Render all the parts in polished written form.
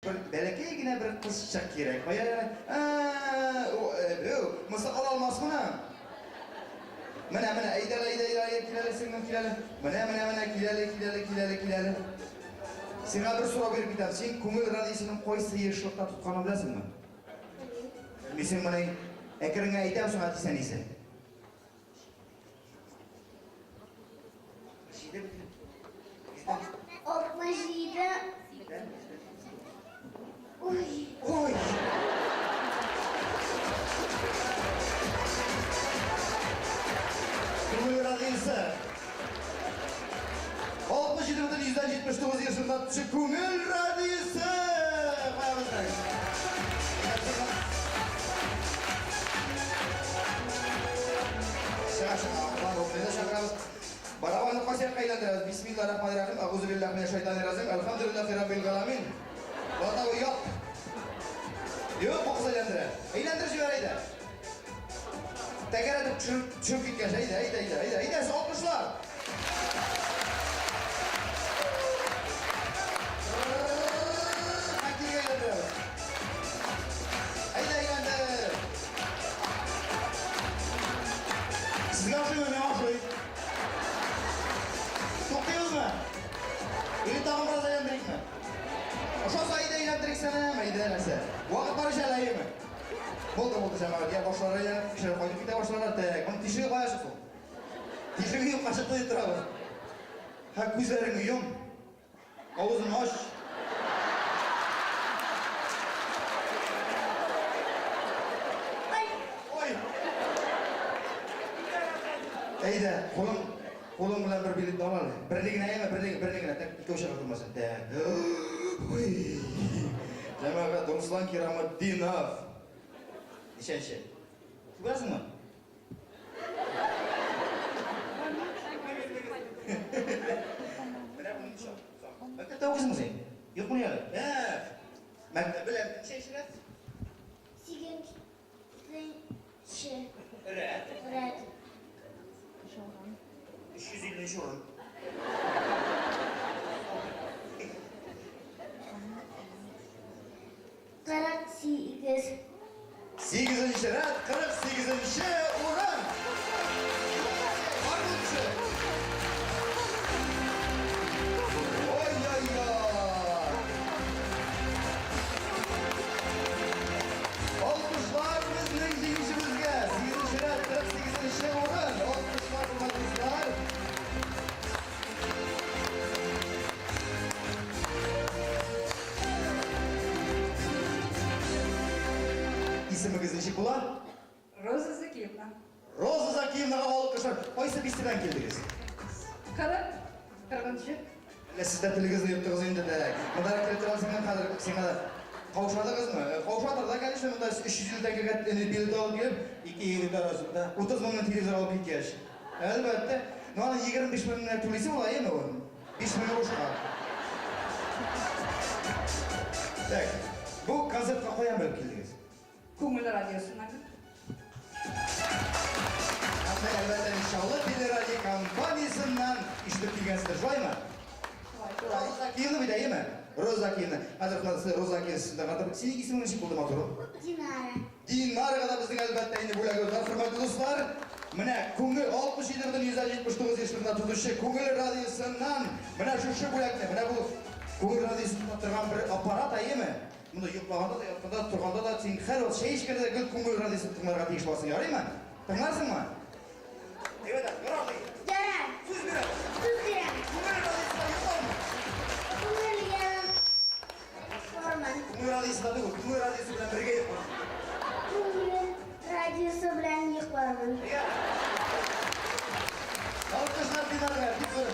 Бер бәләкәй генә бер кызчык кирәк. Кая әле? Ә, монысы ала алмас моны. Менә, менә, әйдә әле, әйдә, әйдә, әйдә, кил әле, сеңлем, кил әле. Менә, менә, менә, кил әле, кил әле, кил әле, кил әле. Сиңа бер сорау биреп китәм. Син Күңел радиосының кайсы ешлыкта тотканын беләсеңме? Белмисеңмени? Әкрен генә әйтәм соң әтисе-әнисе. 67. Ой. Ой. Күңел радиосы. 67,79 яшендә төшеп Күңел радиосы. Куябыз. Чыга, чыга, Алла Рухыйны чакырабыз. Барабанны кайсы якка әйләндерәбез? Бисмилла рахмани рахим, әгузу биллаһи минәш шайтанир разим, әлхәмдүлиллаһи раббил галәмин. Латау як. Юк, бу кыз әйләндерә. Әйләндер җибәр әйдә. Тәгәрәтеп төшереп, төшереп киткәч, әйдә, әйдә, әйдә, әйдә, әйдә, алкышлар. Хоккейга әйләндерәбез. Әйдә, әйләндер. Сезгә ошыймы, миңа ошый. Туктыйбызмы? Или тагын бераз әйләндерикме? Ошаса, әйдә әйләндерик сәнәм, әйдә нәрсә. Вакыт бар ич әле, әйеме? Булды, булды, җәмәгать. Я башлары әйләнеп, кешеләр кайтып китә башларлар. Так, моның тишеге кая чыкты? Тишеге юкка чыкты дип торабыз. Һә, күзләреңне йом. Авызыңны ач. Ой. Ой. Әйдә, кулың, кулың белән бер билетны ал әле. Берне генә әйме, берне, берне генә. Так, икәү чыга күрмәсен. Так. Ой. Җәмәгать, Руслан Кираметдинов. Ничәнче? Күрәсеңме? Менә бу ничә? Мәктәптә укыйсыңмы син? Юкмы әле? Ә, мәктәп белән ничәнче рәт? Сигезенче. Рәт. Рәт. 350 урын. 48. Сигезенче рәт, 48 нче урын. Гармунчы. Ой-ой-ой. Алкышлар безнең җиңүчебезгә. Сигезенче рәт, 48 нче урын. Алкышлар, хөрмәтле дуслар. Исемегез ничек була? Роза Закиевна. Роза Закиевнага алкышлар. Кайсы бистәдән килдегез? 40, 40-нчы. Әллә сез дә телегезне йоттыгыз инде дә. Монда килеп торган сеңлем хәзер сиңа да каушадыгызмы? Каушатыр да, конечно, монда 300 тәңкәгә билет алып килеп, ике егет арасында 30 меңнең телевизор алып киткәч. Әлбәттә. Ну, аны 25 мең генә түлисе була, әйеме? 5 меңе бушка. Так, бу концертка каян белеп килдегез? Күңел радиосыннан. Әхмәт, әлбәттә, Чаллы телерадиокомпаниясеннән ишетеп килгәнсездер, шулаймы? Шулай. Роза Закиевна бит, әйеме? Роза Закиевна. Хәзер менә Роза Закиевна сүзендә катып, синең исемең ничек булды, матурым? Динара. Динарага да безнең әлбәттә инде бүләгебез бар, хөрмәтле дуслар. Менә Күңел 67,79 ешлыкта тотучы Күңел радиосыннан менә шушы бүләкне, менә бу Күңел радиосын торган бер аппарат, әйеме? Монда йоклаганда да, ятканда да, торганда да син һәрвакыт чәй эчкәндә дә гел Күңел радиосын тыңларга тиеш буласың, ярыймы? Тыңларсыңмы? Әйбәт, ярар. Ярар. Сүз бирәм. Сүз бирәм. Күңел радиосында йоклармы? Күңел янын. Күңел радиосында түгел, Күңел радиосы белән бергә йокларсың. Күңел радиосы белән йоклармын. Алкышлар Динарга, бик зур.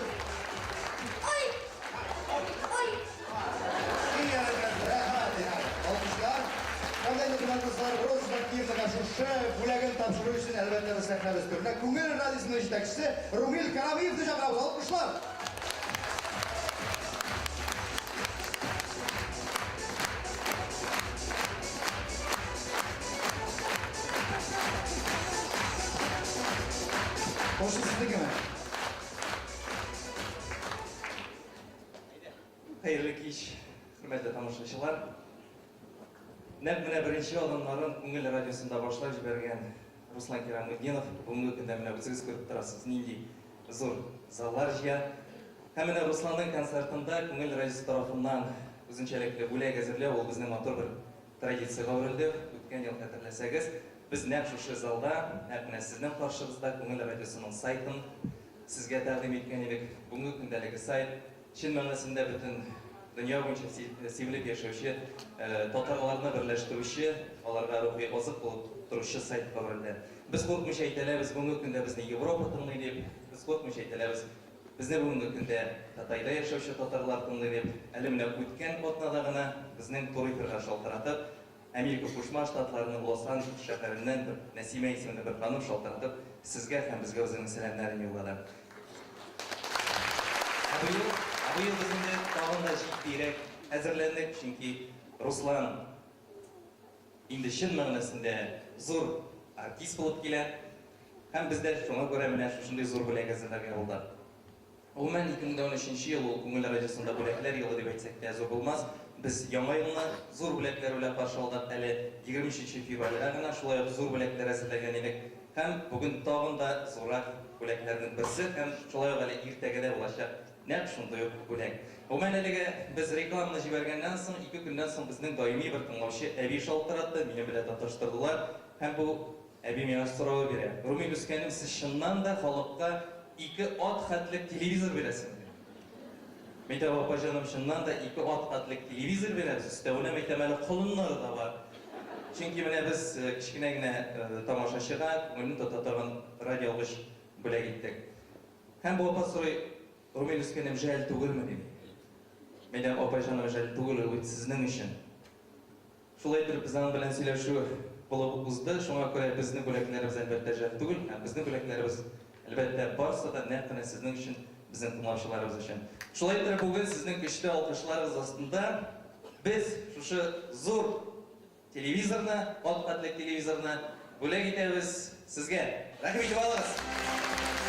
Ой! Ой! Иң яраткан, рәхмәт, Динар. Алкышлар. Һәм дә инде, хөрмәтле дуслар, Роза Закиевнага шушы бүләген тапшыру өчен, әлбәттә, без сәхнәбез түренә Күңел радиосының җитәкчесе Румил Карамиевны чакырабыз. Алкышлар! Кошы сезнекеме? Хәерле кич, хөрмәтле тамашачылар. Нәкъ менә беренче адымнарын Күңел радиосында башлап җибәргән Руслан Кираметдинов бүгенге көндә менә үзегез күреп торасыз, нинди зур заллар җыя. Һәм менә Русланның концертында Күңел радиосы тарафыннан үзенчәлекле бүләк әзерләү ул безнең матур бер традициягә әверелде. Үткән ел, хәтерләсәгез, без нәкъ шушы залда, нәкъ менә сезнең каршыгызда Күңел радиосының сайтын сезгә тәкъдим иткән идек. Бүгенге көндә әлеге сайт чын мәгънәсендә бөтен дөнья буенча сибелеп яшәүче татарларны берләштерүче, аларга рухи азык булып торучы сайтка әверелде. Без куркмыйча әйтә алабыз, бүгенге көндә безне Европа тыңлый дип, без куркмыйча әйтә алабыз, безне бүгенге көндә Кытайда яшәүче татарлар тыңлый дип. Әле менә үткән атнада гына безнең туры эфирга шалтыратып, Америка Кушма Штатларының Лос-Анджелес шәһәреннән бер Нәсимә исемле бер ханым шалтыратып, сезгә һәм безгә үзенең сәламнәрен юллады. Ә быел, ә быел без инде тагын да җитдиерәк әзерләндек, чөнки Руслан инде чын мәгънәсендә зур артист булып килә. Һәм без дә шуңа күрә менә шушындый зур бүләк әзерләргә булдык. Гомумән, 2013 нче ел ул Күңел радиосында бүләкләр елы дип әйтсәк тә зур булмас. Без Яңа елны зур бүләкләр белән каршы алдык, әле 23 февральгә генә шулай ук зур бүләкләр әзерләгән идек. Һәм бүген тагын да зуррак бүләкләрнең берсе һәм шулай ук әле иртәгә дә булачак нәкъ шундый ук бүләк. Гомумән, әлеге без рекламаны җибәргәннән соң, ике көннән соң безнең даими бер тыңлаучы әби шалтыратты, минем белән тоташтырдылар һәм бу Әби миңа сорау бирә, Румил үскәнем, сез чыннан да халыкка ике ат хәтлек телевизор бирәсеңме? ди. Мин әйтәм, апа җаным, чыннан да ике ат хәтлек телевизор бирәбез, өстәвенә, мин әйтәм, әле колыннары да бар. Чөнки менә без кечкенә генә тамашачыга күңелне тота торган радиоалгыч бүләк иттек. Һәм бу апа сорый, Румил үскәнем, жәл түгелме? ди. Мин әйтәм, апа җаным, жәл түгел, ул бит сезнең өчен. Шулай итеп, без аның белән сөйләшү булып узды. Шуңа күрә безнең бүләкләребез, әлбәттә, жәл түгел. Һәм безнең бүләкләребез, әлбәттә, барысы да нәкъ менә сезнең өчен, безнең тыңлаучыларыбыз өчен. Шулай итеп, бүген сезнең көчле алкышларыгыз астында без шушы зур телевизорны, ат хәтле телевизорны бүләк итәбез сезгә. Рәхим итеп алыгыз!